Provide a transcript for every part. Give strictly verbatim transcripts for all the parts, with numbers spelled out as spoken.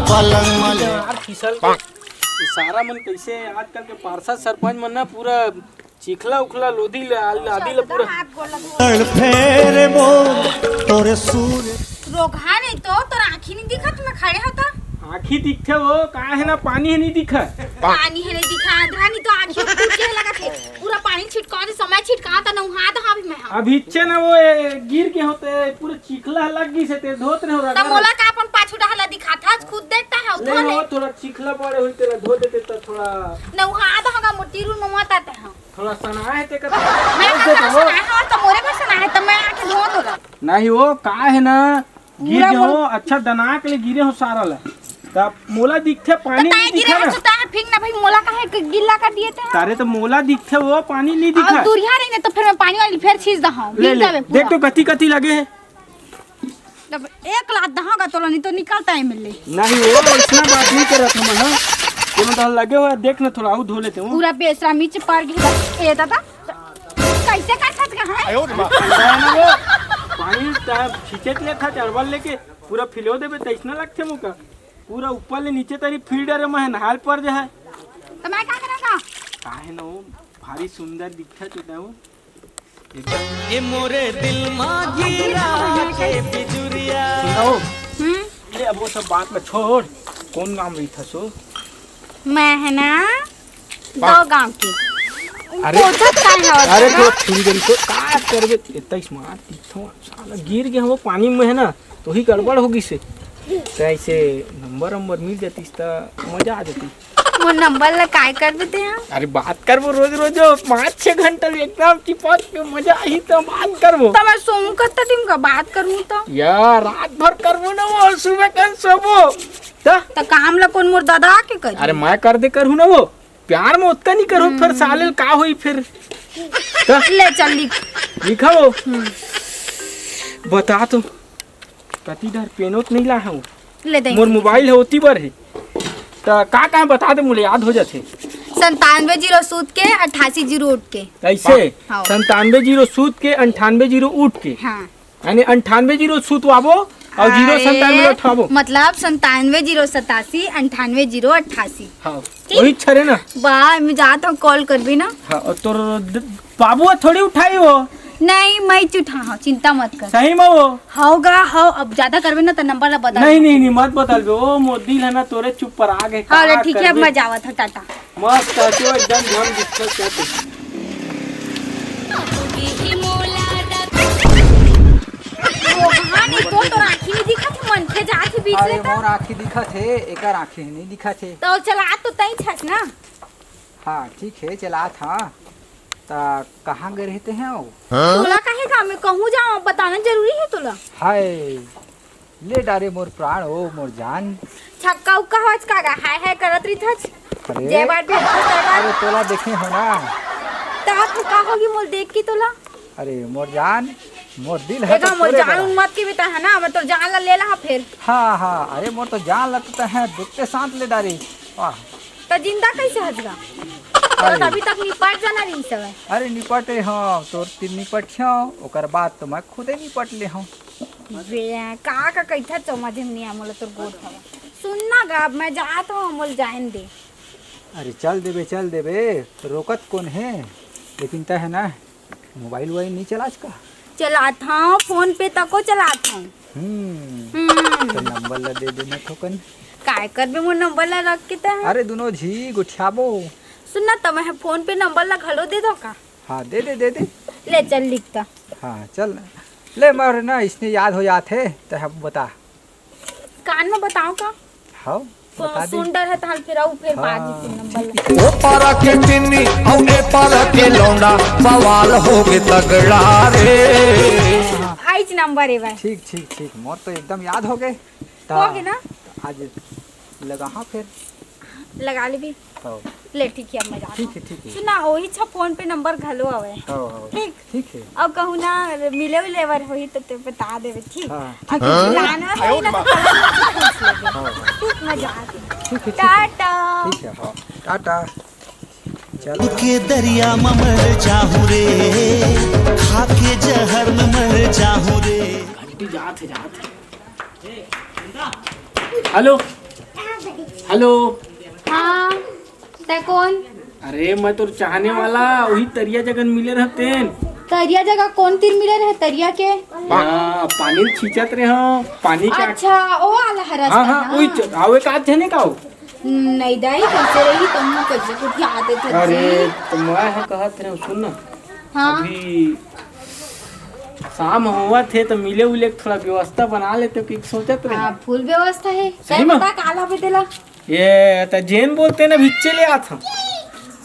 पलंग मले। यार, फिसल गए। ये सारा मन कैसे आजकल के पार्षद सरपंच मन ना पूरा चिखला उखला लोदी ले, आल-, आदि ले पूरा। हाथ गोड़ लगा। तड़फे रे मोर तोरे सूर। रोगहा नहीं तो तोर आँखी नहीं दिखत, मैं खड़े होता। आँखी दिखथे वो, का है ना, पानी है नहीं दिखा। पानी है नहीं दिखा, अंधरा नहीं तो आँखी फूट के लगा थे। पूरा पानी छिटका दे, समय छिटका ता नहा दा अभी मैं। हाँ। अभी इच्छे ना वो, ए, गिर के होते, पूरा चिखला लग गई से, ते धोत रहे हो त रगड़। मोला का अपन पाछू डहला दिखात हस, खुद देखता है, ले धो ले। हो, थोड़ा चिखला पड़े हुई, तेरा धो देते त थोड़ा। नहा दा होगा, मोटी रूल ममता ते हाँ। थोड़ा सना है ते का। मैं का सना है, हाँ, तो मोरे पर सना है, तो मैं आके धो दो। नहीं वो, का है ना, गिर पूरा गए हो, मोल- अच्छा दनाक ले गिरे हो सारा ला। तब मोला दिखथे, पानी त नहीं ताए गिरे दिखा हो, ना। तो ताए फिर ना भाई, मोला काहे ग-, गिल्ला कर दिए ते? तारे तो मोला दिखथे, वो पानी नहीं दिखा। और दूरिया रही ना, तो फिर मैं पानी वाली फिर छींच दहा हूँ, ले, गिर ले, जावे देख पूरा। तो कति कति लगे है। तब एक लात दहा का तोला, नहीं तो निकलता है मिले। नहीं वो, इतना बात नहीं कर रहा था मैं, हाँ। ये मतलब लगे हुआ, देख ना, थोड़ा आऊ धो लेते हूँ। पूरा बेसरा मिच पर गया, ये दादा। कैसे का छत का है? आयो रे माँ। ना वो, पानी त खींचत ले था, चरबल लेके पूरा फिलो देबे, तैसना लगथे मोका। पूरा ऊपर ले नीचे तरी फिर डरे, मैं नहाल पर जे है। तो मैं का करेगा? काहे ना वो, भारी सुंदर दिखत होता वो। एकदम। ये मोरे दिल मा गिरा के बिजुरिया। सुनाओ। हम्म? ले, अब वो सब बात में छोड़, कौन गाँव रही था सो? मैं है ना, दो गांव की। अरे, बोझत काहे हवत अरे, ना? तो फिर गई तो का करबे? इतना smart दिखो, साला गिर गया वो पानी में है ना, तो ही गड़बड़ होगी से। तो ऐसे नंबर, नंबर मिल जाती त मजा आ जाती। वो नंबर ला काय करबे ते हाँ? अरे, बात करबो रोज रोज, पाँच छह घंटा एकदम चिपक के मजा आई तो बात करबो। तो मैं सोऊं कत्ता दिन का बात करूं तो? यार, रात भर करबो ना वो, सुबह कन सोबो। तो? तो काम ला कौन मोर दादा आके करी? अरे, मैं कर दे करूँ ना वो। प्यार में ओतका नहीं करो, फिर साले ल का होई फिर? त ले चल लिख। लिखा वो। हम्म। बता तो, कति डर पेनोत नहीं ला हूँ। ले दे। मोर मोबाइल है, ओती बर है। त का का बता दे, मोला याद हो जाथे। संतानवे जीरो सूत के, अट्ठासी जीरो उठ के। ऐसे? हाँ। संतानवे जीरो सूत के, अंठानवे जीरो उठ के। हाँ। यानी अंठानवे जीरो सूतवाबो और जीरो अरे, संतानवे उठाबो। मतलब संतानवे जीरो सतासी, अंठानवे जीरो अट्ठासी। हाँ, ठीक? वही छरे ना। बा, मैं जात हूँ, कॉल करबी ना। हाँ, और तोर द-, बाबू थोड़ी उठाई हो। नहीं, मैं ही उठा हूँ, चिंता मत कर। सही में वो? होगा, हो, अब ज्यादा करबे ना तो नंबर ला बदल। नहीं, नहीं, नहीं, मत बदलबे। ओ, मोर दिल है ना तोरे चुप पर आ गए। हाँ, का ठीक है, अब करबे? मैं जावत हूँ, टाटा। मस्त है, तो एकदम झम दिखत है तू। ओ, कहाँ नहीं तो, तोर आँखी नहीं दिखत हे, मनखे जात हे बीच अरे, ले त। मोर आँखी दिखत हे, एकर आँखी नहीं दिखत हे। तो चलात तो तई छस ना। हाँ, ठीक है, चलात हाँ। त कहाँ गए रहते हैं वो? तोला काहे का मैं कहूँ जाऊँ, बताना जरूरी है तोला। हाय, ले डारे मोर प्राण, ओ मोर जान। छक्का उक्का होच का गा, हाय हाय करत रहिथच। अरे, जय बार भी होच का गा। अरे, तोला देखे हो ना। ता तू का होगी मोल देख के तोला? अरे, मोर जान, मोर दिल है देखा, तो मोर तोरे जान बड़ा। उन मत के बेटा है ना, मैं तोर जान ला ले ला फिर। हाँ, हाँ, अरे, मोर तो जान ला तो है, दुखते साथ ले डारे। वाह। त जिंदा कैसे हजगा? तोर अरे। त अभी तक निपट जाना रही सब। अरे, निपटे हाँ, तोर तीन निपट हाँ, ओकर बाद तो मैं खुदे निपट ले हूँ। बे, का, का कहिथा समझ में नहीं आ, मोला तोर गोठ हवा। सुन ना गा, अब मैं जात हूँ, मोल जान दे। अरे चल देबे, चल देबे, रोकत कौन है? लेकिन तय है ना, मोबाइल वोबाइल नहीं चलाच का? चलात हूँ, फोन पे तको चलात हूँ। हम्म। हम्म। तो नंबर ला दे देना थोकन। काय करबे मोर नंबर ला रख के तय? अरे दोनों झी गोठियाबो। सुन ना, त मैं फोन पे नंबर ला घलो दे दो का? हाँ, दे दे, दे दे। ले चल लिखता। हाँ, चल। ले, मोर ना इसने याद हो जात हे, त हम बता। कान में बताओ का? हाँ, तो बता दे। सुन डर है, तो हम फिर आऊ, फिर बाद में हाँ, फोन नंबर ठीक ले। है। ओ पारा के चीनी, अउ ए पारा के लौंडा, बवाल हो गए तगड़ा रे। आइज नंबर है भाई। ठीक, ठीक, ठीक, मोर तो एकदम याद हो गए। हो गए ना? आज लगा हाँ फिर। लगा लेबे। हाँ। ले, ठीक है, अब मैं जाता ठीक है, हूँ। ठीक है। सुना, वही छा फोन पे नंबर घलो आवे। हाँ, हाँ। ठीक। ठीक है। अब कहूँ ना, मिले उले बर होही तो ते बता देबे, ठीक? हाँ, अब ठीक है। लाना है ना, तो कल पूछ लेबे। हाँ, हाँ। ठीक, मैं जाती हूँ। ठीक है, ठीक है। टाटा। ठीक है, हाँ। टाटा। चल। के दरिया में मर जाहूँ रे, खा के जहर में मर जाहूँ रे। घंटी जात है, जात है। हेलो। हेलो। हाँ, तै कोन? अरे, मैं तोर चाहने वाला, वही तरिया जगन मिले रहतेन। तरिया जगह कोन तीर मिले रहे? तरिया के? या, पानी छींचत रहे हो, पानी का। अच्छा, ओ वाला हरस हाँ, का हाँ, ना? उही च-, आओ, एक आध जने का हो। नहीं दाई, कैसे रही तुम, कैसे कुछ याद है तुझे? अरे, तो मैं ह कहत रहे, सुन ना। हाँ। अभी शाम होवत हे, तो मिले उले के थोड़ा व्यवस्था बना लेते, कि सोचत रहे। हाँ, फुल व्यवस्था है। सही में? बता, का लाबे तेला? ये त जेन बोलते ना, भिच्चे ले आत हम।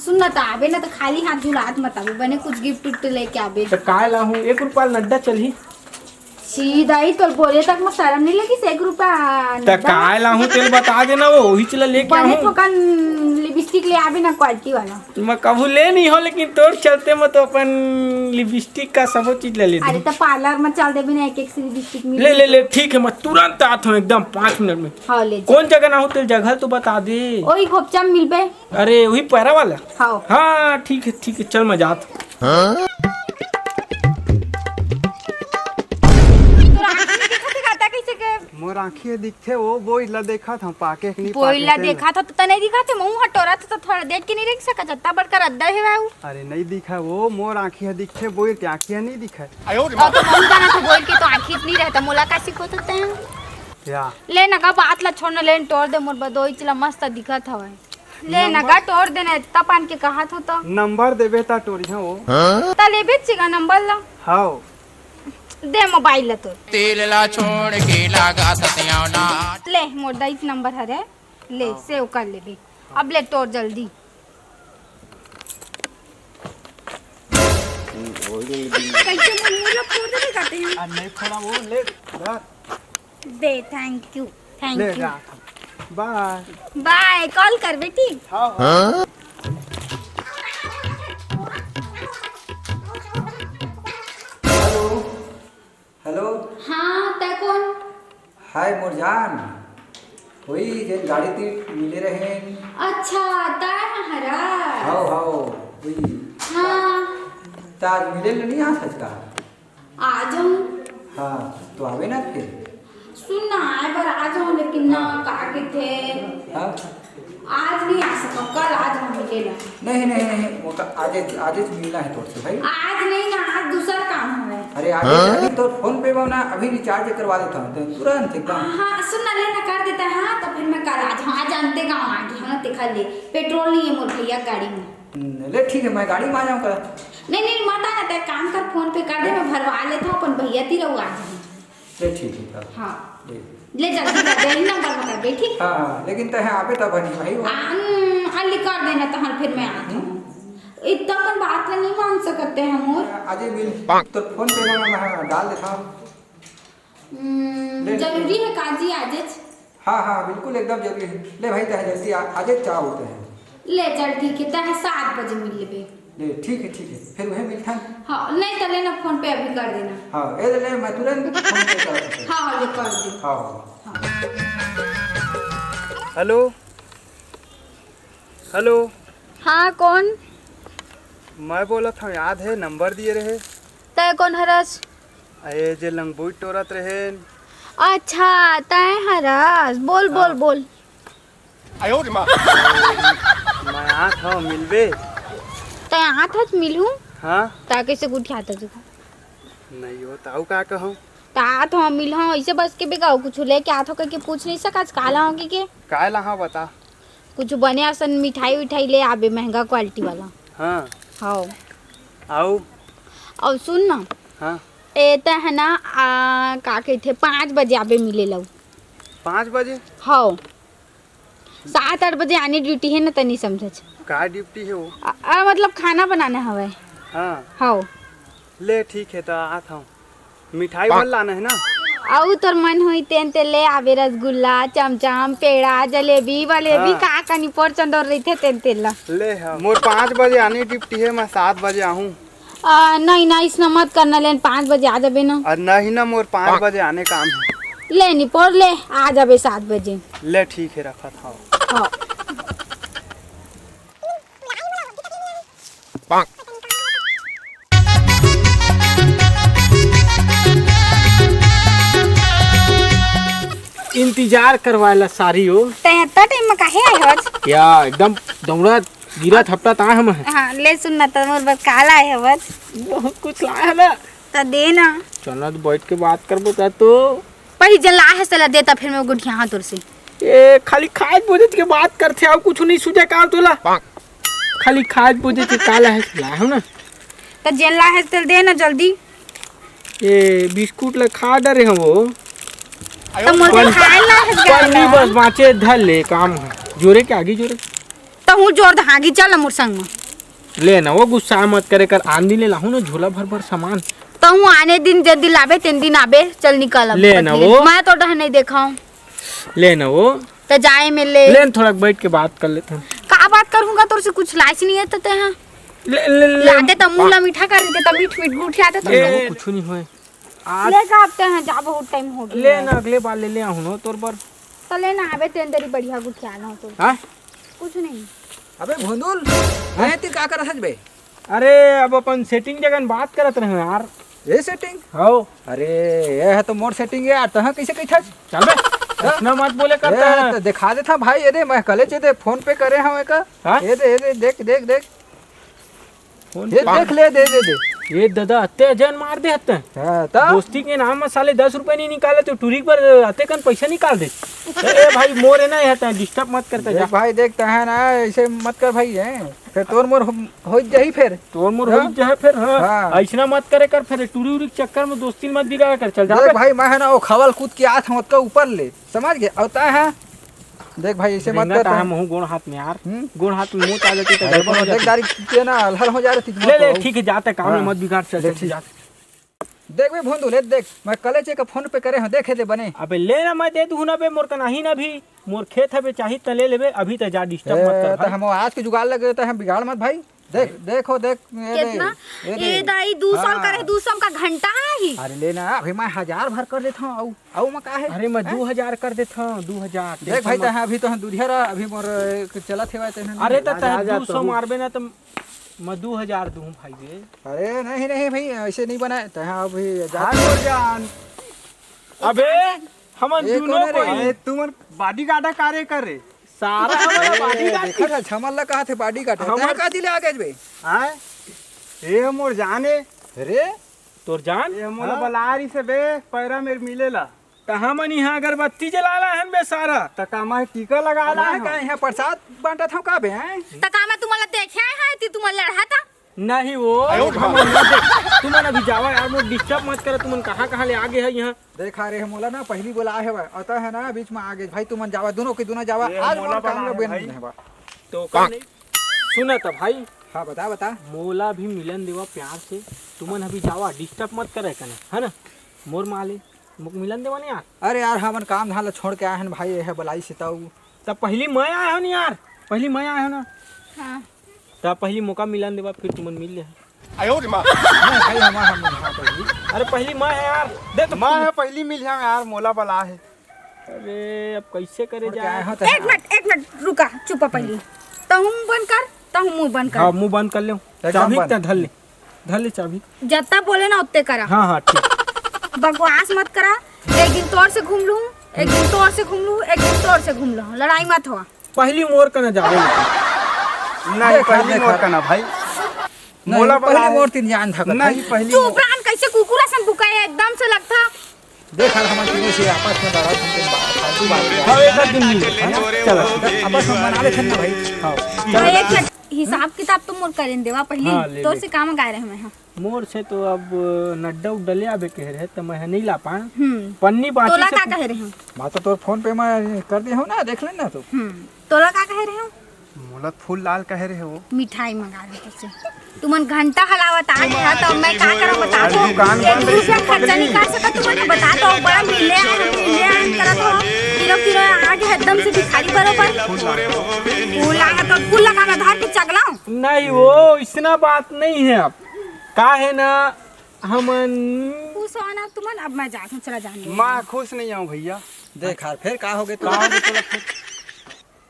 सुन ना, त आबे ना, त खाली हाथ झुलात मत आबे, बने कुछ गिफ्ट उफ्ट लेके आबे। त काय लाहूं? एक रुपया नड्डा चलही। सीधा ही तोर बोले तक में शर्म नहीं लगी, एक रुपया त नड्डा। काय लाहूं, तेल बता देना, वो वही चला लेके बने आहूं। थोकन लिपस्टिक ले आबे ना, क्वालिटी वाला। मैं कभू ले नहीं हो, लेकिन तोर चलते मैं तो अपन लिपस्टिक का सबो चीज ले लेती अरे, हूँ। त पार्लर में चल देबे ना, एक एक से लिपस्टिक मिल ले, ले, ले, ठीक है, मैं तुरंत आत हूँ, एकदम पाँच मिनट में। हाँ, ले जा। कौन जगह ना हो, तेल जगह तो बता दे। ओही घोपचा में मिलबे। अरे, वही पैरा वाला? हाँ। हाँ, ठीक है, ठीक है, चल, मैं जात हूँ। तोर आँखी में दिखत हे का, तै कैसे के? मोर आँखी में दिखथे, वो बोइर ला देखत हूँ, पाके कि नहीं बोइर पाके ला तेला। देखत हूँ, त तै नहीं दिखत हे, मुँह हटोरा, त थोड़ा देख के नहीं देख सकत, जत्ता बड़का रद्दा हे भाई। अरे, नहीं दिखय वो, मोर आँखी ह दिखथे, बोइर के आँखी ह नहीं दिखय। अउ तो मन जाना तो बोइर के तो आँखी नहीं रहता, मोला का सिखोत होते हैं? या। ले ना का बात ला छोड़ ना, ले टोर दे मोर बदोई चिला मस्त दिखत हवय। ले ना का टोर दे ना, इतना पान के कहा था तो। नंबर देबे ता टोरिया वो। ता लेबे चिगा नंबर ला। हाव। दे मोबाइल ला तो। तेल ला छोड़ के लागा सतियावना। ले मोर दईस नंबर हरे, ले सेव कर लेबे। अब ले टोर जल्दी। कैसे मुंह मुंह लोग फोड़ देते कहते हैं? आ, नहीं फोड़ा वो, ले, धर। दे, thank you, thank ले, you। जा। Bye। Bye, call कर बेटी। हाँ, हाँ। हेलो। हेलो। हाँ, तै कोन? हाय मोर जान, वही जेन गाड़ी ती मिले रहेन। अच्छा, तै हरा। हाव, हाव, वही। हाँ। त आज मिले ल नहीं आ सकता? आ जाऊँ। हाँ, तो आवे ना फिर। सुन ना, आए बर आ जाऊँ, लेकिन ना, हाँ। का कहते? हाँ। आज नहीं आ सकव, कल आ जाहूँ मिले ला। नहीं, नहीं, नहीं, वो का, आजे, आजे मिलना है तोर से भाई। आज नहीं ना, आज दूसर काम हवे। अरे, आजे हाँ? अभी तोर फोन पे बा ना, अभी रिचार्ज करवा देता हूँ, तो तुरंत एकदम। हाँ, हाँ, सुन ना, ले ना कर देता है, हाँ, तो फिर मैं कल आ जाऊँ। आज जानते गाँव आ गए, हाँ, देखा ले, पेट्रोल नहीं है मोर भैया गाड़ी में। हम्म, ले ठीक है, मैं गाड़ी में आ जाऊँ कल। नहीं, नहीं, मत आना, तै काम कर, फोन पे कर दे, मैं भरवा लेता हूँ, अपन भैया ती रहू आ जाऊँ। ले, ठीक है, तब। हाँ। ले। ले, जल्दी कर दे, यही नंबर में कर दे, ठीक? हाँ, हाँ, लेकिन तय आबे तब बनी भाई, वो। आ, हम्म, अल्ली कर देना, तहन फिर मैं आती हूँ। हम्म। इतना अपन बात ला नहीं मान सकते हम और। आजे मिल, तो फोन पे में मैं डाल देता हूँ। हम्म, ले। जरूरी है काजी आजेच? हाँ, हाँ, बिल्कुल एकदम जरूरी है। ले भाई, तय जल्दी आ, आजे चाह होते हैं। ले, चल ठीक है, तय सात बजे मिल लेबे। ले, ठीक है, ठीक है, फिर वही मिलथन। हाँ, नहीं तो लेना, फोन पे अभी कर देना। हाँ, ए ले, मैं तुरंत फोन पे कर देता हूँ। हाँ, हाँ, ले कर दे। हाँ, हाँ। हाँ। Hello, hello. हाँ, कौन? मैं बोलत हूँ, याद है, नंबर दिए रहे। तय कौन हरस? अरे, जे लंगबुई टोरत रहे। अच्छा, तय हरस, बोल, बोल, हाँ। बोल। मैं आत हव मिलबे। तै आत हस मिलहूँ? हाँ। तै कैसे गोठियात हस? नहीं हो, त अउ का कहूँ? तै आत हव मिलहूँ, ऐसे बस के बेगाओ, कुछ लेके आत हव करके पूछ नहीं सकत, का लाहूँ के, के? काय लाहूँ बता। कुछ बने असन मिठाई उठाई ले आबे, महंगा क्वालिटी वाला। हाँ। हाँ। अउ? अउ सुन ना। हाँ। ए, तै है ना, आ, का कहते, पाँच बजे आबे मिले लऊ। पाँच बजे? हाँ। सात आठ बजे आने ड्यूटी है ना, तनी समझच। का ड्यूटी है वो? आ, आ, मतलब खाना बनाना हवे। हाँ। हाँ। ले ठीक है, त आत हूँ। मिठाई भर लाना है ना? अउ तोर मन होई तेन ते ले आबे, रसगुल्ला, चमचम, पेड़ा, जलेबी, वलेबी, हाँ। का का निपोर चंदोर रहिथे तेन तेन ला। ले हाँ, मोर पाँच बजे आने ड्यूटी है, मैं सात बजे आहूँ। आ, नहीं ना, इसना मत करना, लेन पाँच बजे आ जाबे ना। अरे नहीं ना, मोर पाँच बजे आने काम है। ले निपोर ले, आ जाबे सात बजे। ले ठीक है, रखत हव। हाँ। इंतजार करवाए ला सारी हो। तै हत्ता टाइम में काहे आए हवच? या एकदम दौड़त गिरत हपटत आए हम। हाँ, ले सुन ना, त मोर बर का लाए हवच? बहुत कुछ लाए हन ना। त दे ना। चल ना, त बैठ के बात करबो त तो। पहिली जेन लाए हस तेला दे, त फिर मैं गोठियाहूँ तोर से। ए, खाली खाए बोझे के बात करथे, अउ कुछ नहीं सूझे का तोला? खाली खाए बोझे के का लाए हस, लाए हव ना? त जेन लाए हस तेला दे ना जल्दी। ए, बिस्कुट ला खा डरे हव वो। त मोर से खाए ला हस पन्नी बस बाँचे, धर ले, काम हे। जोरे के आगी जोरे। तहूँ जोर धागी, चल ना मोर संग म। ले ना वो, गुस्सा मत करे कर, आन दिन ले लाहूँ ना झोला भर भर सामान। तहूँ आने दिन, जेन दिन लाबे, तेन दिन आबे, चल निकल अब। ले ना वो। मैं तो डहर नहीं देखाऊँ। ले ना वो। त जाए में ले। ले ना, थोड़ा बैठ के बात कर लेथन। का बात करूँगा, तोर से कुछ लाइस नहीं है त तेहा। ले, ले, ले। लाते त मुँह ला मीठा कर देते, त मीठ मीठ गुठियाते त। ए, कुछ नहीं होय। आज ले का, अब तेहा जा, बहुत टाइम हो गया। ले ना, अगले बार ले, ले आहूँ ना तोर बर। त ले ना, आबे तेन दरी बढ़िया गुठिया ना हो तो। हाँ? कुछ नहीं। अबे भोंदुल, हैं ती का करत हस बे? अरे, अब अपन सेटिंग जगन बात करत रहे यार। ये सेटिंग? हव। अरे, ये है तो मोर सेटिंग है यार, तहाँ कैसे कही था? चल बे, हाँ? इतना मत बोले करता ए, है। तो दिखा देता भाई, ये दे, मैं कले चे दे, फोन पे करे हूँ एक। हाँ? ये दे, ये दे, देख, देख, देख। फोन ये पे देख ले, दे, दे, दे। ये दादा, अत्ते अजन मार दे हत्ते। हाँ, तो? दोस्ती के नाम में साले दस रुपए नहीं निकाले, तो टूरी पर अत्ते कन पैसा निकाल दे। ए, ए भाई, मोर है ना, ये हत्ते, डिस्टर्ब मत करते जा। देख भाई, देख, तहाँ ना, ऐसे मत कर भाई, हैं। फिर तोर मोर हो, हो जाही फिर। तोर मोर हाँ? हो जाही फिर, हाँ। हाँ। ऐसना मत करे कर, फिर टूरी उरी के चक्कर में दोस्ती मत बिगाड़ा कर, चल जा देख बे। भाई, मैं है ना, वो खवाल कूद के आत हूँ, ओतका ऊपर ले, समझ गए? और तय है, देख भाई, ऐसे मत रेंगत करते आहा हैं। महू गोड़ हाथ में यार। हम्म? गोड़ हाथ में मोच आ जाती तो अरे गड़बड़ हो बाबा, देख जाती। गाड़ी के ना हलहल हो जा रही थी, ले, ले, मत ठीक है, जाते काम में हाँ। मत बिगाड़, चल, ले, चल, ठीक। जा। देख बे भोंदू, ले देख, मैं कले चे का फोन पे करे हूँ, देखे दे बने। अबे ले ना, मैं दे दूँ ना बे, मोर कन आही ना भी, मोर खेत हबे, चाही त ले लेबे, अभी त जा, डिस्टर्ब मत कर ए, त भाई। हम आज के जुगाड़ लगे त हम बिगाड़ मत भाई। देख, देखो, देख, ये दे, कितना? ये दे। ये दाई, दू सौ हाँ। करे, दू सौ का घंटा है ही। अरे ले ना, अभी मैं हजार भर कर देता हूँ, आऊ, आऊ मैं का है? अरे मैं हैं? दू हजार कर देता हूँ, दू हजार, देख भाई, tension मत। तहाँ अभी तो हम दूरिया रहा, अभी मोर एक चलत हेवय, तेहन अरे त जा, तहाँ जा, दू सौ तू। मारबे ना त मैं दू हजार दूँ भाई रे। अरे नहीं, नहीं भाई, ऐसे नहीं बनाए, तहाँ अभी जा। हाँ, मोर जान। अबे, हमन ये दूनों कौन है रे? कोई अरे, तुमन bodyguard कार्य कर रे। सारा हमर ए, bodyguard देखा था, झमल ला कहा थे bodyguard। हमर तैं का दिले आगे बे? आय? ए मोर जान ए। अरे? तोर जान? ए मोला हाँ? बला रही से बे, पैरा मेर मिले ला। त हमन इहाँ अगरबत्ती जला ला हन बे सारा। त का मैं टीका लगा ला हन? का इहाँ प्रसाद बांटत हव का बे, हैं? त का मैं तुमन ला देखे आए हँव, ती तुमन लड़हा था? नहीं वो, आयो रे हमन ना देख। तुमन अभी जावा यार, मोर डिस्टर्ब मत करा, तुमन कहाँ कहाँ ले आगे है यहाँ। देखा रे, मोला ना पहली बोला है, अतः है ना बीच में आगे। भाई तुमन जावा, दोनों के दोनों जावा, ये आज मोला मोर काम बोला लो है बेन भाई। नहीं बा। तो का नहीं? सुना था भाई। हाँ, बता, बता। मोला भी मिलन देवा प्यार से, तुमन अभी जावा, डिस्टर्ब मत करे कने, है ना? मोर माले, मुक मिलन देवा नहीं यार। अरे यार, हमन काम धाम ला छोड़ के आए हन भाई, ये है बलाई से तऊ। तब पहली मैं आए हन यार, पहली मैं आए हन ना। हाँ। त पहली मोका मिलन देवा, फिर तुमन मिल ले। आयो रे माँ। नहीं भाई, हमार हम नहीं, हाँ, पहली। अरे पहली मैं है यार, दे तो मैं फूल। है पहली मिल जाऊँ यार, मोला बला है। अरे अब कैसे करे छोड़ के जाए? आए हो तो एक हाँ। मिनट, एक मिनट रुका, चुपा पहली। तहूँ मुँह बंद कर, तहूँ मुँह बंद कर। हाँ, मुँह बंद कर ले। एकदम चाबी बंद। त धर ले, धर ले चाबी। जत्ता बोले ना उत्ते करा। हाँ, हाँ, ठीक। बकवास मत करा। एक दिन तोर से घूम लूँ, एक दिन तोर से घूम लूँ, एक दिन तोर से घूम लूँ, लड़ाई मत हो। पहली मोर कना जावे लेकिन। नहीं, देख, पहली देख। मोर कना भाई। नहीं, मोला पहली बला मोर तीन जान था नहीं, भाई। पहली चुप मोर। रहन, कैसे कुकुर असन भुकाए एकदम से लगता। देख, हर हमारे तीनों से आपस में लड़ा, तुम तीन बात, फालतू बात। हाँ, एक आध दिन नहीं है ना? चलो, ठीक है। आपस में मना लेते हैं ना भाई। हाँ। तो एक मिनट, हिसाब किताब तो मोर करेन देवा पहली। हाँ, ले, तो ले। से काम गाय रहे मैं, हाँ। मोर से तो अब नड्डा उड्डा ले आबे कहे रहे, त मैं ह नहीं ला पाए। हम्म। पन्नी बाटी तोला से का कहे रहे हूँ? मैं तो तोर फोन पे मैं कर दे हूँ ना, देख लेना तू। हम्म। तोला का कहे रहे हूँ? मोला फूल लाल कहे रहे हो। मिठाई मंगा रहे तुझसे। तुमन घंटा हलावत आ गया, तो मैं का करूँ बता दो। दुकान एक बंद है। रुपया खर्चा नहीं कर सकत तुमन, बता दो। बड़ा मिले आए, हम मिले आए, हम करत हो। किलो किलो आ गए एकदम से भिखारी बरोबर। फूल लाना तो फूल लगाना धार के चगलाओ। नहीं, वो इसना बात नहीं है। अब का है ना, हमन खुश हो ना तुमन? अब मैं जात हूँ, चला जान दे। मैं खुश नहीं आऊँ भैया। देख यार, फिर का हो गए तू? का हो गए तोला फिर?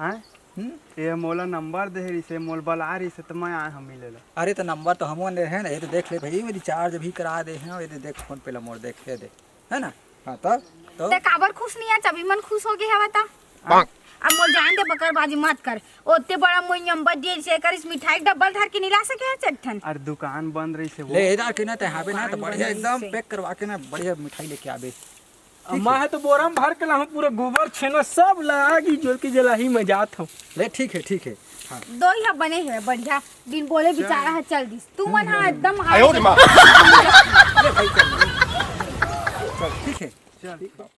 आय? हम्म? ये मोला नंबर दे रही से, मोल बला रही से, तो मैं आए हम मिले ला। अरे तो नंबर तो हमन ले है ना, ये तो देख ले भाई, रिचार्ज भी करा दे हैं, ये तो देख फोन पे ला मोर देख, ये देख, है ना? हाँ, तब, तब? ते काबर खुश नहीं है? जब मन खुश हो गए हवा ता। हाँ। अब मोर जान दे, बकरबाजी मत कर। ओते बड़ा मोई अम्बा दिए से करिस, मिठाई डब्बल धर के नहीं ला सके है चट्ठन। अरे दुकान बंद रही से वो। ले इधर के ना ते हावे ना तो दुकान बढ़िया बंद एकदम रही से। पैक करवा के ना बढ़िया मिठाई लेके आबे। ठीक अम्मा है। है तो बोरा में भर के लाहूं, पूरा गोबर छेना सब लागी जोर के जलाही मैं जात हूं। ले ठीक है, ठीक है। हाँ। दो ही बने है बढ़िया, बिन बोले बेचारा है चल दिस। तू मन हा एकदम आयो रे माँ। ले भाई चल। चल ठीक है। चल।